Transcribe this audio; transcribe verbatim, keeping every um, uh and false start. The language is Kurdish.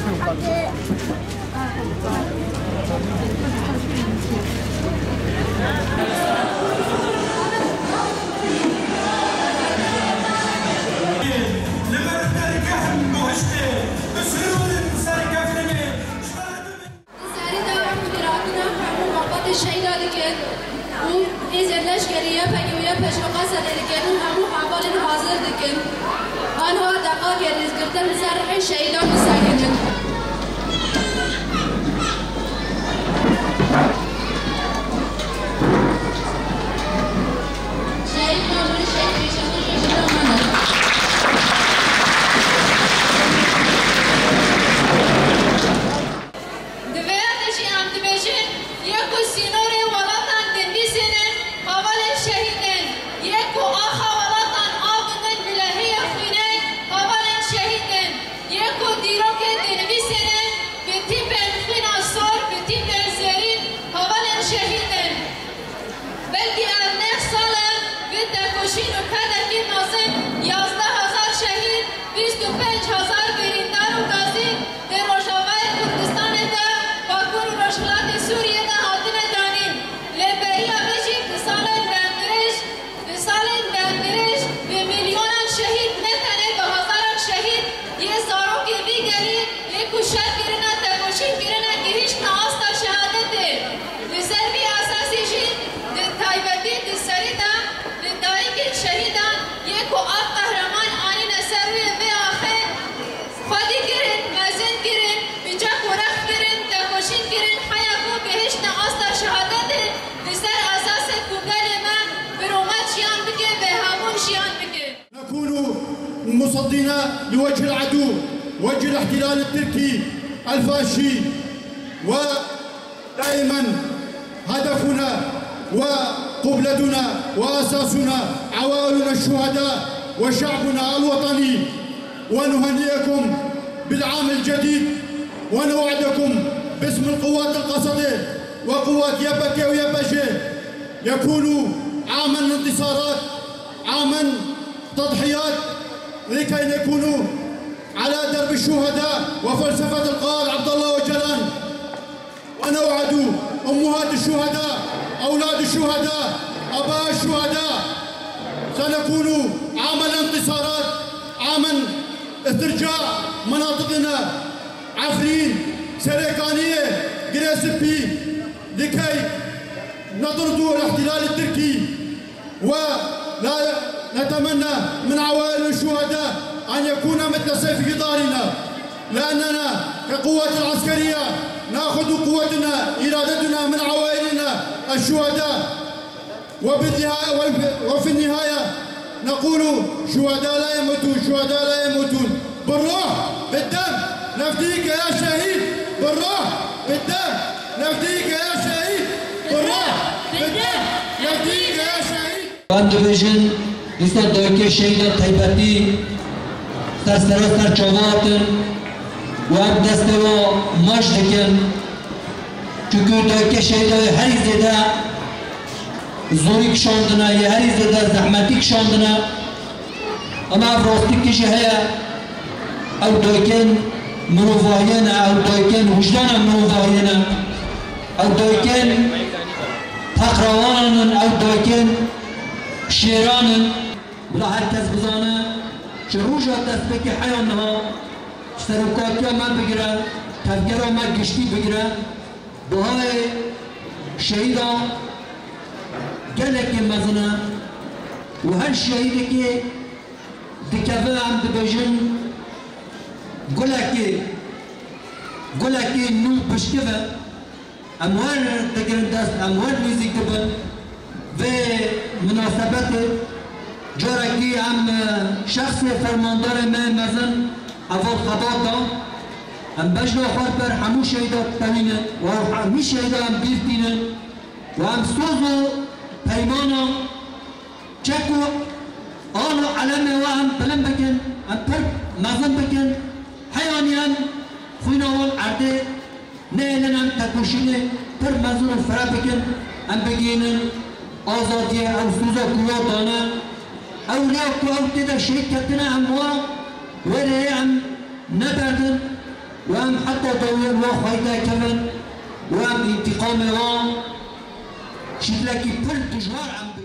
Li ber dergehên buhiştê, bi sirûnên serkeftinê, ji ber Di serî de em bi girantina hemû malbatê şehîda dikin û hêzên leşkerî Y P G û Y P J Qesedê dikin û hemû hevalên hazir dikin. Anha deqakê rêzgirtin li ser rihê şehîdan bisekinin. Şehîd Memûrî, şehîd Pêşanî, şehîda me ne. Di vêya de jî em dibêjin, yê ku sînorê welatan dinivîsînin, hevalên şehîd in. Yê ku axa welatan av didin bi lehiyê xwînê, hevalên şehîd in. Yê ku dîrokê dinivîsînin, bi tîpên xwîna sor, bi tîpên zêrîn, hevalên şehîd in. Belkî ev neh sal e, bi tekoşîn û kedekî mezin, yazdeh hezar şehîd, bîst û pênc hezar birîndar û gazî di Rojavayê Kurdistanê de, Bakur û Rojhilatê Sûriyê de hatine danîn. Lê beriya vê jî di salên demdirêj, di salên demdirêj bi milyonan şehîd, ne tenê bi hezaran şehîd yê zarokê vî gelî, yê ku şer kirine, tekoşîn kirine, gihîştine asta şehadetê. Li ser vî esasî jî di taybetî di serî de li dayikên şehîdan yê ku av qehreman anîne ser rûyê vê axê, xwedî kirin, mezin kirin, bi çek û rex kirin, tekoşîn kirin, heya ku gihiştine asta şehadetê, li ser esasê ku gelê me bi rûmet jiyan bike, bi hebûn jiyan bike. نكون مصدين لوجه العدو، وجه الاحتلال التركي الفاشي، ودائما هدفنا وقبلتنا وأساسنا عوائلنا الشهداء وشعبنا الوطني، ونهنئكم بالعام الجديد، ونوعدكم باسم القوات القصدة وقوات يبكة ويبشة يكون عاما انتصارات، عاما تضحيات، لكي نكونوا على درب الشهداء وفلسفة القائد عبد الله أوجلان، ونوعد أمهات الشهداء، أولاد الشهداء، آباء الشهداء، سنكون عام الانتصارات، عام استرجاع مناطقنا، عفرين، سريكانية، قرية سبي، لكي نطرد الاحتلال التركي. ولا نتمنى من عوائل الشهداء أن يكون مثل السيف في ظهرنا، لأننا كقوات عسكرية نأخذ قوتنا، إرادتنا من عوائلنا الشهداء. وبالنهاية، وفي النهاية نقول: شهداء لا يموتون، شهداء لا يموتون. بالروح، بالدم، نفديك يا شهيد. بالروح، بالدم، نفديك يا شهيد. بالروح، بالدم، نفديك يا شهيد. Em dibêjin, dîsa dayikê şehîda taybetî ser sera ser çava hatin û em destê wan maç dikin. Çunku dayikê şehîda yê herî zêde zorî kişandine, yê herî zêde zehmetî kişandine. Ama ev rastîkî jî heye. Ew dayikên mirovahiyê ne, ew dayikên wijdana mirovahiyê ne. Ew dayikên peqrewanan in, ew dayikên şêran in. Bila her kes bizane, ji roja destpêkê heya niha, ji serokatiya me bigire, tevgera me giştî bigire, bihayê şehîdan gelekî mezin e û her şehîdekê dikeve, em dibêjin, gulekê, gulekê nû piştkive. Em wer digirin dest, em wer nêzîk dibin vê minasebetê. Carekî em, e, şexsê fermandarê me mezin heval xebat da. Em bejna xwe li ber hemû şehîda tewînin û ew hemî şehîda em bîr tînin û em soz û peymana çek û al û elemê we em bilind bikin, em pir mezin bikin. Heyanî em xwîna wan erdê nehêlin, em tekoşînê pir mezin û fire bikin, em bigihînin azadiyê, ew soza ku wa dane, ew rêya ku ew tê de şehîd ketine, em wa wê rêyê em neberdin. Û em heta dewiyên wan xweyî derkevin û em întîqamê wan şiklekî pir dijwar em